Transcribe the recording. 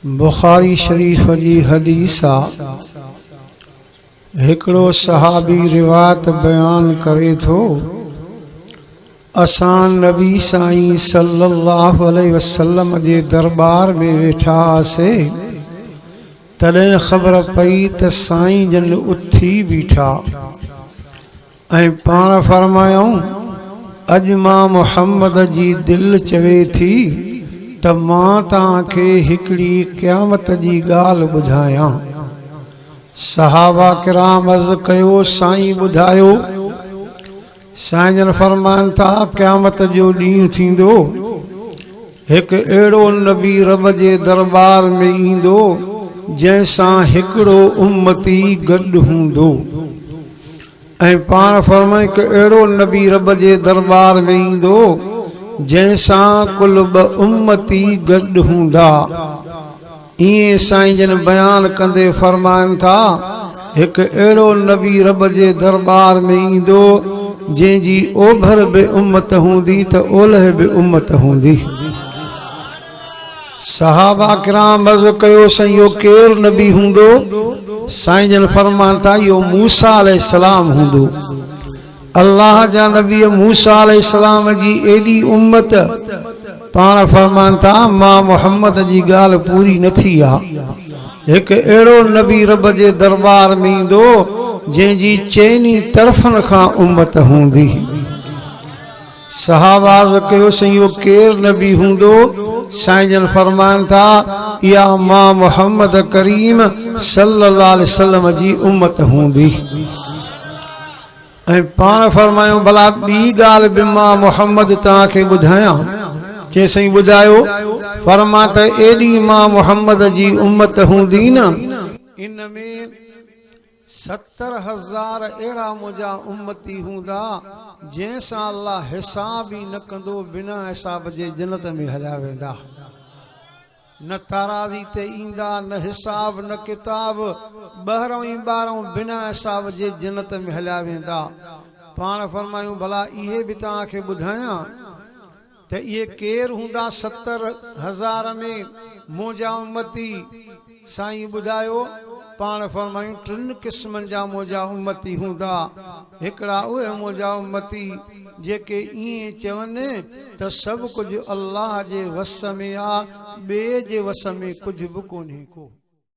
بخاري شريف جي حديث آ، هڪڙو صحابي روايت بيان ڪري ٿو، اسان نبي سائين صلّي اللّٰه عليه وسلّم جي درٻار ۾ ويٺا هئاسي، تڏهن خبر پئي ته سائين جن اٿي بيٺا ۽ پاڻ فرمايائون، اڄ مان محمّد جي دل چوي ٿي ته مان توهان کي هڪڙي قيامت جي ڳالهه ٻڌايان. صحابه ڪرام عرض ڪيو، سائين ٻڌايو! سائين جن فرمائن ٿا، قيامت جو ڏينهن ٿيندو، هڪ اهڙو نبي رب جي درٻار ۾ ايندو، جنهن سان هڪڙو امتي گڏ هوندو ۽ پاڻ فرمائن هڪ اهڙو نبي رب جي درٻار ۾ ايندو، جنهن سان ڪل ٻه امتي گڏ هوندا. ائين سائين جن بيان ڪندي فرمائن ٿا، هڪ اهڙو نبي رب جي درٻار ۾ ايندو، جنهن جي اوڀر به امت هوندي ته اولهه به امت هوندي. صحابه ڪرام عرض ڪيو، سائين اهو ڪير نبي هوندو؟ سائين جن فرمائن ٿا، اهو موسيٰ عليه السلام هوندو. الله جا نبي موسيٰ عليه السلام جي ايڏي امت، پاڻ فرمائن ٿا، مان محمد جي ڳالهه پوري نه ٿي آ. هڪ اهڙو نبي رب جي درٻار ۾ ايندو، جنهن جي چئني طرفن کان امت هوندي. صحابه عرض ڪيو، سائين اهو ڪير نبي هوندو؟ سائين جن فرمائن ٿا، اها مان محمد ڪريم صلي الله عليه وسلم جي امت هوندي. ۽ پاڻ فرمايو، ڀلا ٻي ڳالهه به مان محمد توهان کي ٻڌايان؟ چيائين، سائين ٻڌايو. فرما ته ايڏي مان محمد جي امت هوندي نه، ان ۾ 70,000 اهڙا منهنجا امتي هوندا، جنهن سان الله حساب ئي نه ڪندو، بنا حساب جي جنت ۾ هليا ويندا. نه تارازي تي ايندا، نه حساب نه ڪتاب، ٻهرئون ئي ٻارئون بنا حساب جي جنت ۾ هليا ويندا. پاڻ فرمايون، ڀلا اهي به توهان کي ٻڌايان ته اهي ڪير هوندا 70,000 ۾ منهنجا امتي؟ سائين ٻڌايو، پاڻ فرمايون، ٽن قسمن جا منهنجا امتي هوندا، هڪڙا اهي منهنجا امتي جيڪي ائين چون ته سڀ ڪجهه الله جي وس ۾ آ، ٻئي جي وس ۾ ڪجهه به ڪونهي ڪو.